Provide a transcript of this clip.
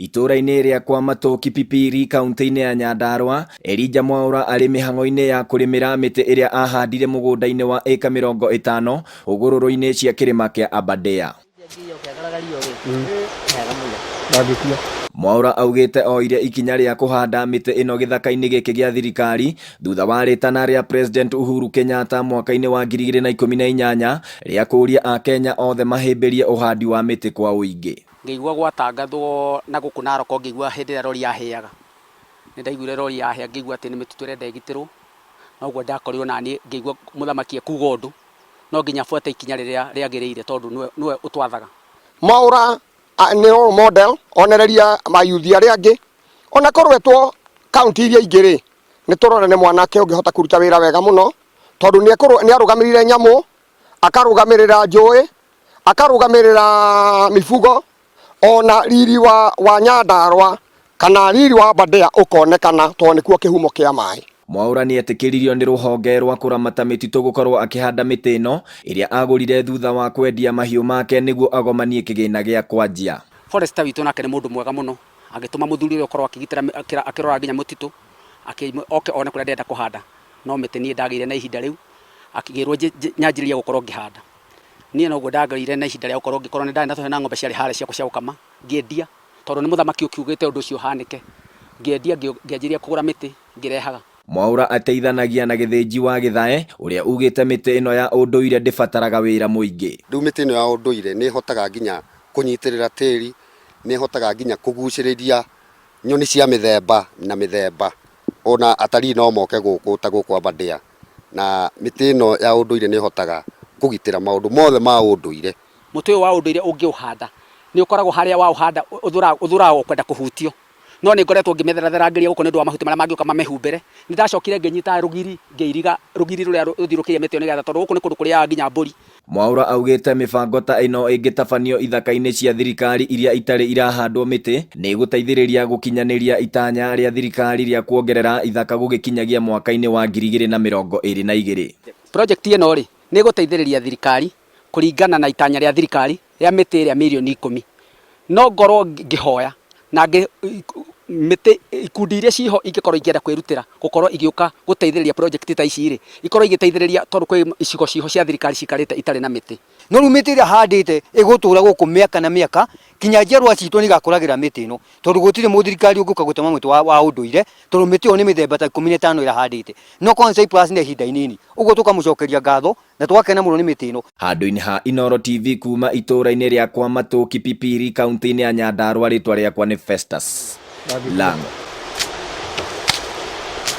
Itũũra-inĩ rĩa Kwamatũ Kipipiri kaunti-inĩ ya Nyandarua, Elijah Mwaura arĩ mĩhang'o-inĩ ya kũrĩmĩra mĩtĩ ĩrĩa ahandire mũgũnda-inĩ wa ĩka 50 hũgũrũrũ-inĩ cia kĩrĩma kĩa Aberdare. Mwaura augĩte oire ikinya rĩa kũhanda mĩtĩ ĩno gĩthaka-inĩ gĩkĩ gĩa thirikari thutha wa rĩtana rĩa President Uhuru Kenyatta mwaka-inĩ wa 2018 rĩa kũũria Akenya othe mahĩmbĩrie ũhandi wa mĩtĩ kwa ũingĩ. Ngĩigua gwatangathwo na gũkũ Narok ngĩigua hĩndĩ ĩrĩa rori yahĩaga. Nĩ ndaiguire rori yahĩa ngĩigua atĩ nĩ mĩtitũ ĩrenda ĩgitĩrwo, noguo ndakorirwo naniĩ ngĩigua mũthamaki ekuga ũndũ, no nginya buate ikinya rĩrĩa rĩagĩrĩire tondũ nĩwe ũtwathaga. Mwaura nĩ role model onereria mayuthi arĩa angĩ ona korwo etwo kaunti iria ingĩ rĩ nĩ tũrona nĩ mwanake ũngĩhota kũruta wĩra wega mũno tondũ nĩ arũgamĩrĩire nyamũ akarũgamĩrĩra njũĩ akarũgamĩrĩra mifugo ona riri wa, wa Nyandarua kana riri wa Aberdare ũkonekana tondũ nĩkuo kĩhumo kĩa maĩ. Mwaura nĩetĩkĩririo nĩ rũhonge rwa kũramata mĩtitũ gũkorwo akĩhanda mĩtĩ ĩno ĩrĩa agũrire thutha wa kwendia mahiũ make nĩguo agomanie kĩgĩna gĩa kwanjia. Forester witũ nake nĩ mũndũ mwega mũno, agĩtũma mũthuri ũrĩa ũkoragwo akĩgitĩra akĩrora nginya mũtitũ oke one kũrĩa ndĩrenda kũhanda, no mĩtĩ niĩ ndagĩire na ihinda rĩu, akĩrwo nyanjĩrĩrie gũkorwo ngĩhanda. Niĩ noguo ndagĩire na ihinda rĩa gũkorwo ngĩkorwo nĩ ndarĩ na tondũ na ng'ombe ciarĩ harĩa ciakwa cia gũkama, ngĩendia tondũ nĩ mũthamaki ũkiugĩte ũndũ ũcio ũhanĩke, ngĩendia ngĩanjĩrĩria kũgũra mĩtĩ ngĩrehaga. Mwaura ateithanagia na Gĩthĩnji wa Gĩthae ũrĩa ugĩte mĩtĩ ĩno ya ũndũire ndĩbataraga wĩra mũingĩ. Rĩu mĩtĩ ĩno ya ũndũire nĩ ĩhotaga nginya kũnyitĩrĩra tĩri, nĩ ĩhotaga nginya kũgucĩrĩria nyoni cia mĩthemba na mĩthemba, ona atarii no moke gũkũ ta gũkũ Aberdare. Na mĩtĩ ĩno ya ũndũire nĩ ĩhotaga kũgitĩra maũndũ mothe ma ũndũire. Mũtĩ ũyũ wa ũndũire ũngĩũhanda, nĩ ũkoragwo harĩa waũhanda ũthũraga o kwenda kũhutio. No nĩ ngoretwo ngĩmĩtheratherangĩria gũkũ nĩ ũndũ wa mahuti marĩa mangĩũka mamĩhumbĩre. Nĩ ndacokire ngĩnyita rũgiri ngĩiriga rũgiri rũrĩa rũthiũrũrũkĩirie mĩtĩ ĩyo nĩgetha tondũ gũkũ nĩ kũndũ kũrĩaga nginya mbũri. Mwaura augĩte mĩbango ta ĩno ĩngĩtabanio ithaka-inĩ cia thirikari iria itarĩ irahandwo mĩtĩ nĩ ĩgũteithĩrĩria gũkinyanĩria itanya rĩa thirikari rĩa kuongerera ithaka gũgĩkinyagia mwaka-inĩ wa 2022. Project ĩno rĩ, nĩ ĩgũteithĩrĩria thirikari kũringana na itanya rĩa thirikari rĩa mĩtĩ ĩrĩa mirioni ikũmi. No ngorwo ngĩhoya na mĩtĩ ikundi iria ciho ingĩkorwo ingĩenda kwĩrutĩra gũkorwo igĩũka gũteithĩrĩria project ta ici rĩ, ikorwo igĩteithĩrĩria tondũ kwĩ icigo ciho cia thirikari cikarĩte itarĩ na mĩtĩ. No rĩu mĩtĩ ĩrĩa handĩte ĩgũtũra gũkũ mĩaka na mĩaka kinya njiarwa citũ nĩ igakũragĩra mĩtĩ ĩno tondũ gũtirĩ mũthirikari ũngĩũka gũtema mũtĩ wa, wa ũndũire tondũ mĩtĩ ĩyo nĩ mĩthemba ta 15 ĩrĩa handĩte no korwo nĩ cypress nĩ ihinda inini ũguo tũkamũcokeria ngatho na tũgakena mũno nĩ mĩtĩ ĩno. Handũ-inĩ ha Inooro TV kuma itũũra-inĩ rĩa Kwamatũ, Kipipiri, kaunti-inĩ ya Nyandarua, rĩtwa rĩakwa nĩ Festus Lango.